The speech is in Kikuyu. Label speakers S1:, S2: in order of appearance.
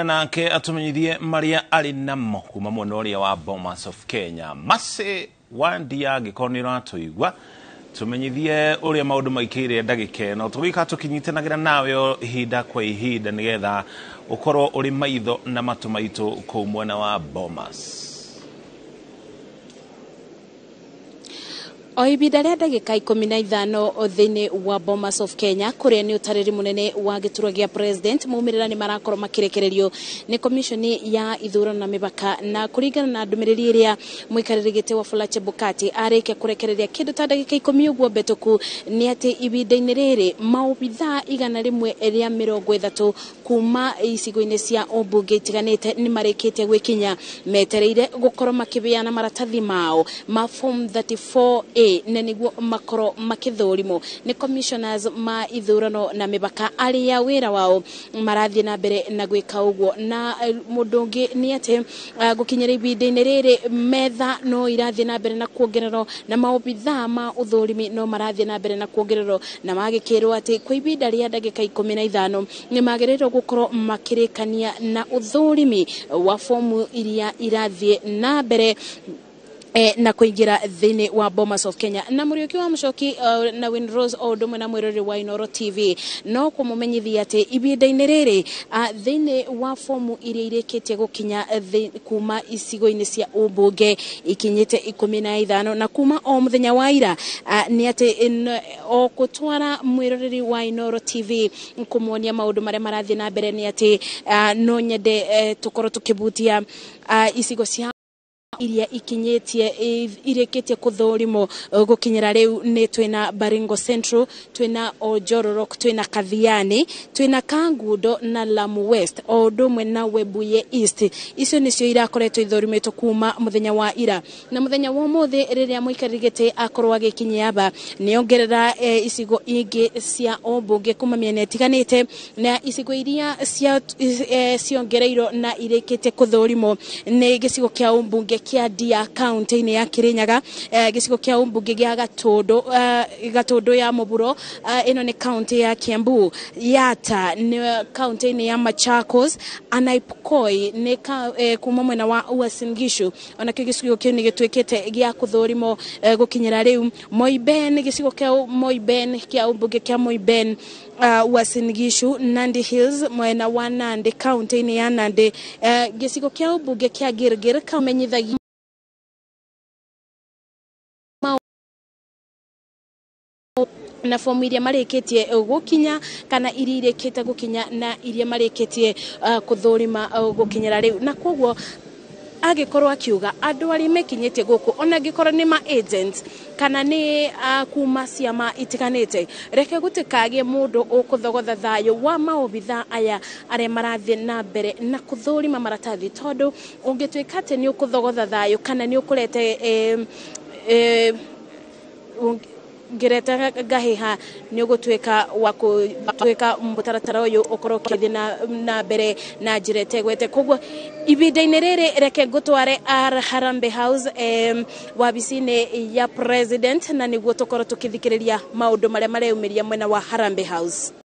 S1: Nake atumenyithie maria ari namo kuma mwena uria wa Bomas of Kenya. Mercy Wandia, angĩkorwo nĩ ũratũigua, tumenyithie ũrĩa maũndũ maikĩire ndagĩka ĩno tũgĩka tũkĩnyitanagĩra nawe o ihinda kwa ihinda nĩgetha ũkorwo ũrĩ maitho na matũ maitũ kũu mwena wa Bomas.
S2: O ibinda rĩa ndagĩka 15 thĩinĩ wa Bomas of Kenya, kũrĩa nĩ ũtarĩri mũnene wa gĩturwa gĩa president, maumĩrĩra nĩ marakorwo makĩrekererio nĩ komishoni ya ithurano na mĩbaka, na kũringana na ndũmĩrĩri ĩrĩa mũikarĩri gĩtĩ Wafula Chebukati arĩkia kũrekereria kĩndũ ta ndagĩka 10 ũguo mbĩtũku, nĩ atĩ ibinda-inĩ rĩrĩ maobithaa 130 kuma icigo-inĩ cia ũmbunge itiganĩte nĩ marĩkĩtie gwĩkinya metereire gũkorwo makĩbeana maratathi mao ma form 34A na nĩguo makorwo makĩthũrimwo nĩ commissioners ma ithurano na mĩbaka arĩa wĩra wao marathiĩ na mbere na gwĩka ũguo. Na mũndũ ũngĩ nĩ atĩ gũkinyĩra ibinda-inĩ rĩrĩ metha no irathiĩ na mbere na kuongererwo na maobithaa ma ũthũrimi no marathiĩ na mbere na kuongererwo, na magĩkĩrwo atĩ kwa ibinda rĩa ndagĩka 15 nĩ magĩrĩirwo gũkorwo makĩrĩkania na ũthũrimi wa fomu iria irathiĩ na mbere na kuingira thini wa Bomas of Kenya. Na Muriuki wa Mucoki na Winrose o ũndũ ũmwe na mwĩroreri wa Inooro TV no kũmũmenyithia atĩ ibinda-inĩ rĩrĩ thĩinĩ wa fomu iria irĩkĩtie gũkinya kuma icigo-inĩ cia ũmbunge ikinyĩte 15, na kuma o mũthenya wa ira nĩ atĩ o gũtwara mwĩroreri wa Inooro TV kũmuonia maũndũ marĩa marathiĩ na mbere nĩ atĩ no nyende tũkorwo tũkĩbutia icigo cia iria ikinyĩtie irĩkĩtie kũthũrimwo gũkinyĩra rĩu nĩ twĩna Baringo Central, twĩna Ojororok, twĩna Kathiani, twĩna Kangundo na Lamu West o ũndũ ũmwe na Webuye East. Icio nĩcio irakoretwo ithũrimĩtwo kuma mũthenya wa ira, na mũthenya wa ũmũthĩ rĩrĩa mũikarĩri gĩtĩ akorwo agĩkinyia aba nĩongerera icigo ingĩ cia ũmbunge kuma mĩena ĩtiganĩte, na icigo iria ciongereirwo na irĩkĩtie kũthũrimwo nĩ gĩcigo kĩa ũmbunge kĩa Ndia kaunti-inĩ ya Kirinyaga, gĩcigo kĩa ũmbunge gĩa Gatũndũ, Gatũndũ ya Mũburo, ĩno nĩ kaunti ya Kiambu, Yatta nĩ kaunti-inĩ ya Machakos, Anaipkoi nĩ kuma mwena wa Uasin Gishu, onakĩo gĩcigo kĩu nĩ gĩtuĩkĩte gĩa kũthũrimwo gũkinyĩra rĩu. Moiben, gĩcigo kĩa Moiben kĩa ũmbunge kĩa Moiben, Uasin Gishu, Nandi Hills mwena wa Nandi kaunti-inĩ ya Nandi, gĩcigo kĩa ũmbunge kĩa Gilgil kamenyithagia na fomu iria marĩkĩtie gũkinya kana iria irĩkĩte gũkinya na iria marĩkĩtie kũthũrima gũkinyĩra rĩu. Na koguo agĩkorwo akiuga andũ arĩa mekinyĩtie gũkũ ona angĩkorwo nĩ ma agents kana nĩ kuma ciama itiganĩte, reke gũtikagĩe mũndũ ũkũthogotha thayũ wa maobithaa aya arĩa marathiĩ na mbere na kũthũrima maratathi, tondũ ũngĩtuĩka atĩ nĩ ũkũthogotha thayũ kana nĩ ũkũrete ngireta ngahiha nĩ ũgũtuĩka wa gũtuĩka mũtaratara ũyũ ũkorwo ũkĩthiĩ na mbere na njĩra ĩtegwete. Koguo ibinda-inĩ rĩrĩ reke ngũtware Harambee House, wabici-inĩ ya president, na nĩguo tũkorwo tũkĩthikĩrĩria maũndũ marĩa mareyumĩria mwena wa Harambee House.